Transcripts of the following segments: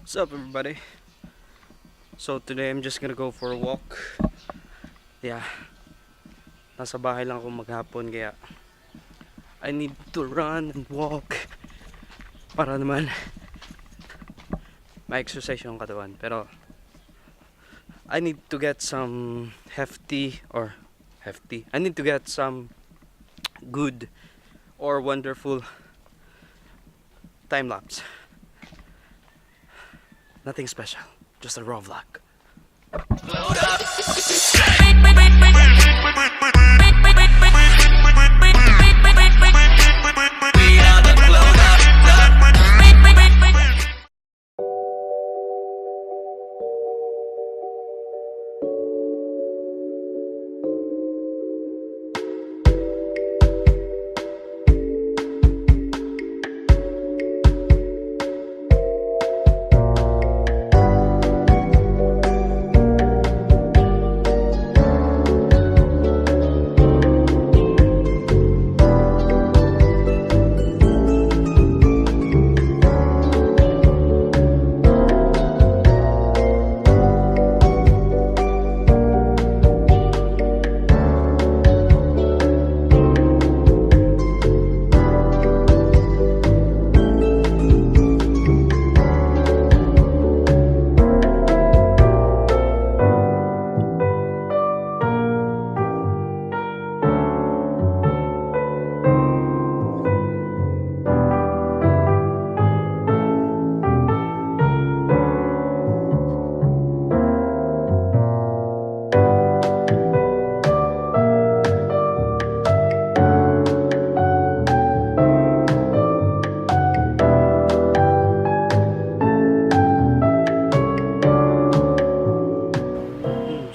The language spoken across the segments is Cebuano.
What's up, everybody? So today I'm just gonna go for a walk. Yeah. Nasa bahay lang ako maghapon, kaya I need to run and walk para naman ma-exercise yung katawan. Pero I need to get some hefty or hefty. I need to get some good or wonderful time lapse. Nothing special, just a raw vlog. We are the glowed up.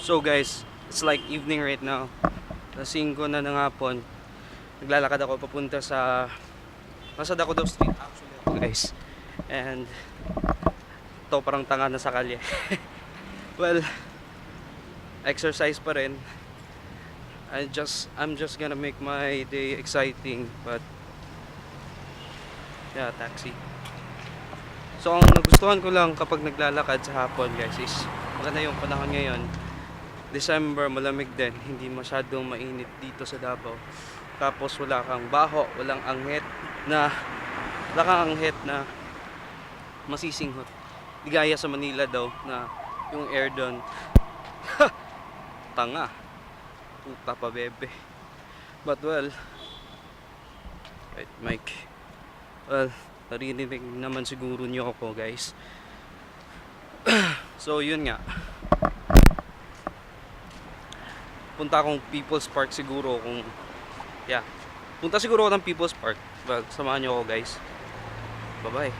So guys, it's like evening right now. Alas 5 na ng hapon. Naglalakad ako papunta sa nasa Dakudaw Street actually ako, guys. And to parang tanga na sa kalye. Well, exercise pa rin. I'm just gonna make my day exciting, but yeah, taxi. So ang nagustuhan ko lang kapag naglalakad sa hapon, guys, is maganda yung panahon ngayon. December, malamig din, hindi masyadong mainit dito sa Davao. Tapos wala kang baho, wala kang anghit na masisinghot. Di gaya sa Manila daw na yung air doon. Tanga. Puta pa, bebe. But well, wait, Mike. Well, narinig naman siguro niyo ako, guys. So yun nga. Punta akong People's Park siguro kung, yeah. Punta siguro ako ng People's Park. Well, samahan niyo ako, guys. Bye-bye.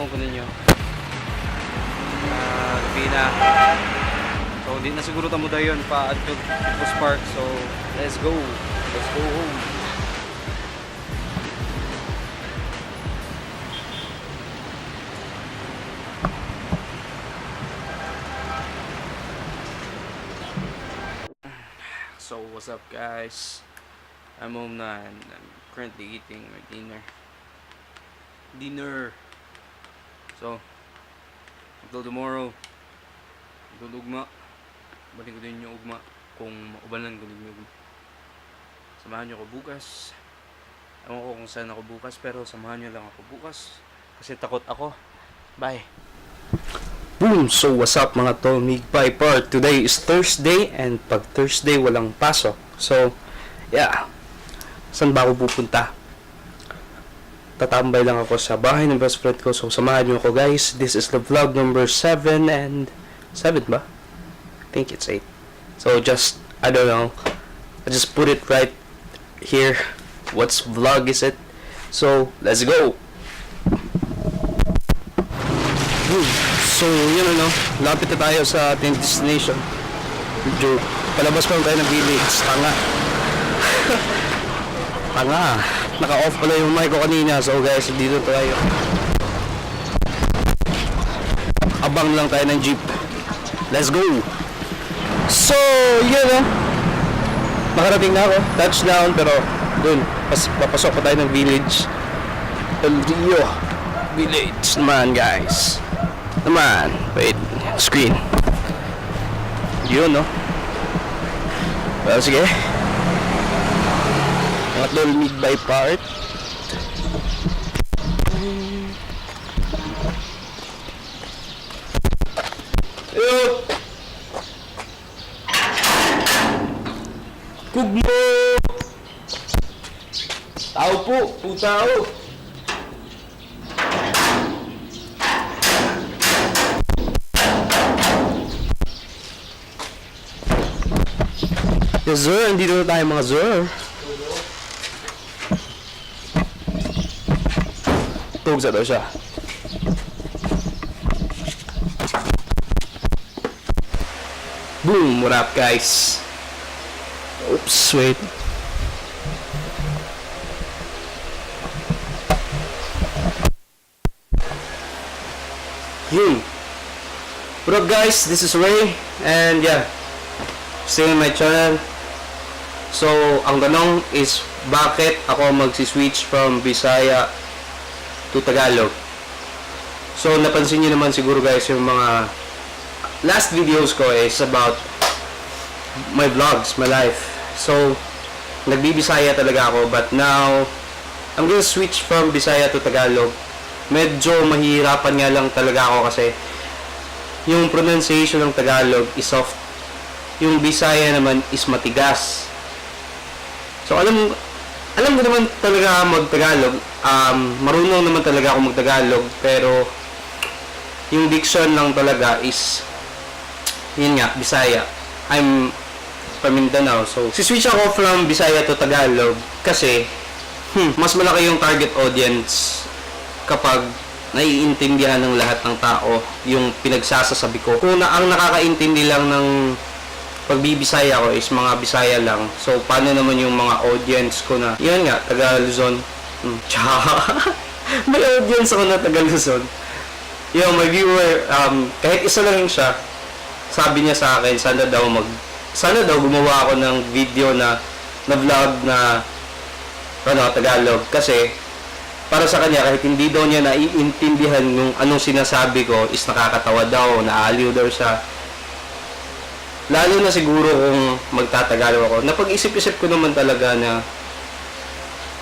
Tan-awon ko ninyo. Ah, gabi na. So, di na siguro ta modayon pa adto People's Park. So, let's go. Let's go home. So, what's up, guys? I'm home na and I'm currently eating my dinner. Dinner. So, until tomorrow. Until ugma. Balik ko din yung ugma kung maubanan ko ninyo ugma. Samahan niyo ako bukas. Ewan ko kung saan ako bukas, pero samahan niyo lang ako bukas. Kasi takot ako. Bye. Boom! So what's up, mga tol? Mig Part. Today is Thursday and pag Thursday, walang pasok. So, yeah. Saan ba ako pupunta? Tatambay lang ako sa bahay ng best friend ko. So samahan niyo ako, guys. This is the vlog number 7 and 7 ba? I think it's 8. So just, I don't know. I just put it right here. What's vlog is it? So, let's go! Boom. So, yun ano, lapit na tayo sa ating destination. Medyo palabas pa lang tayo ng village. Tanga. Tanga. Naka-off pala yung mic ko kanina. So guys, dito tayo. Abang lang tayo ng jeep. Let's go! So, yun oh. Nakarating na ako. Touchdown, pero dun, papasok pa tayo ng village. El Rio Village naman, guys. Naman. Wait, screen. Yun, no? Well, sige. Mga tol, mid by part. Yo! Kugmo! Tao po, putao. Yes, sir, andito na tayo, mga sir. Tugsa daw siya. Boom! What up, guys? Oops, wait. Yun. What up, guys? This is Ray and yeah, stay in my channel. So, ang tanong is bakit ako magsi-switch from Bisaya to Tagalog? So, napansin niyo naman siguro, guys, yung mga last videos ko is about my vlogs, my life. So, nagbibisaya talaga ako, but now I'm gonna switch from Bisaya to Tagalog. Medyo mahihirapan nga lang talaga ako kasi yung pronunciation ng Tagalog is soft. Yung Bisaya naman is matigas. So alam ko naman talaga mag-Tagalog. Marunong naman talaga ako mag-Tagalog, pero yung diction lang talaga is, yun nga, Bisaya. I'm from Mindanao. So, si-switch ako from Bisaya to Tagalog kasi mas malaki yung target audience kapag naiintindihan ng lahat ng tao yung pinagsasasabi ko. Kung na, ang nakakaintindi lang ng pagbibisaya ko is mga Bisaya lang. So, paano naman yung mga audience ko na, yun nga, taga Luzon. Tsaka, may audience ako na taga Luzon. Yung my viewer, kahit isa lang siya, sabi niya sa akin, sana daw gumawa ako ng video na vlog na, ano, Tagalog. Kasi, para sa kanya, kahit hindi daw niya naiintindihan yung anong sinasabi ko, is nakakatawa daw, naaliw daw siya. Lalo na siguro kung magtatagalog ako. Napag-isip-isip ko naman talaga na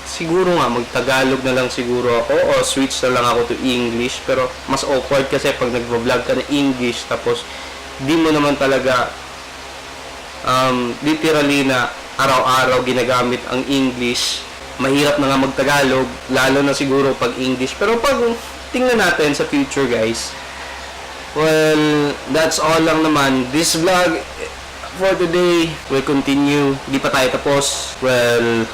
siguro nga magtagalog na lang siguro ako o switch na lang ako to English, pero mas awkward kasi pag nagvo-vlog ka na English tapos di mo naman talaga literally na araw-araw ginagamit ang English. Mahirap na nga magtagalog, lalo na siguro pag English. Pero pag tingnan natin sa future, guys. Well, that's all lang naman. This vlog for today will continue. Di pa tayo tapos. Well,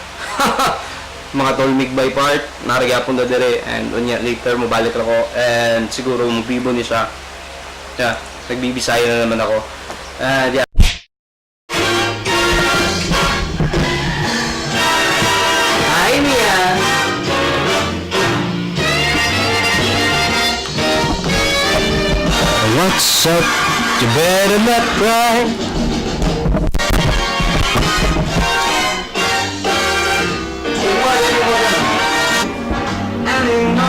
Mga Tolmig by part, naa ra gyapon ta dire and unya later mobalik ra ko and siguro mobibo ni siya. Yeah, nagbibisaya na naman ako. And yeah. Hi, Mia! What's up? You better not cry.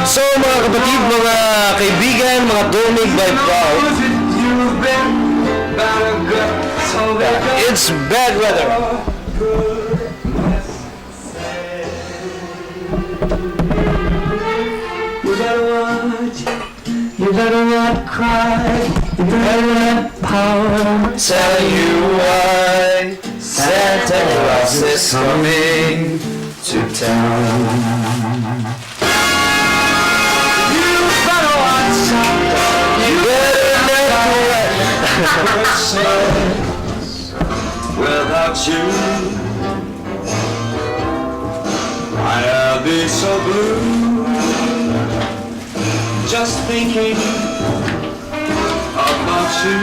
So mga kapatid, mga kaibigan, mga Tolmig by proud, it's bad weather. You better watch. You better not cry. You better not pout. Tell you why Santa Claus is coming to town. You better watch out. You better not cry. Christmas without you. I'll be so blue just thinking about you.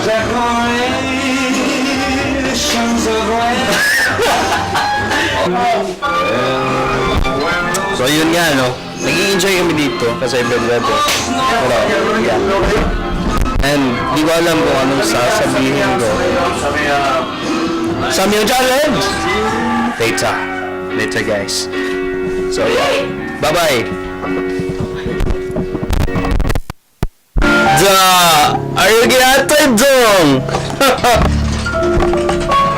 Decorations of red. So yun nga no, nag-i-enjoy kami dito kasi bad weather. Pero, yeah. And di ko alam kung anong sasabihin ko. Samyang challenge! Later. Later, guys. So yeah. Bye-bye! Da! Are you giatay dong?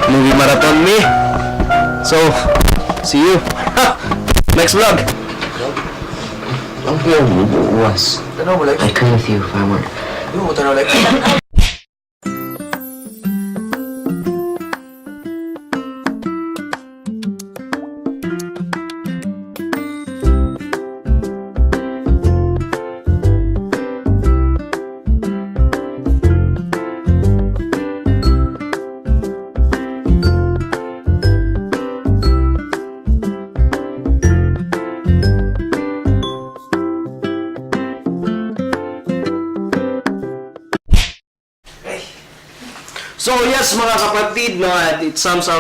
Movie marathon me. So, see you. Next vlog. Was. I'd agree with you if I weren't. So yes, mga kapatid, no, at it sums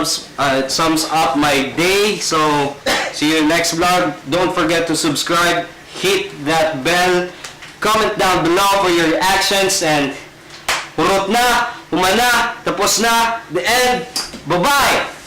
up my day. So see you next vlog. Don't forget to subscribe, hit that bell, comment down below for your reactions and hurot na, humana, tapos na, the end. Bye-bye.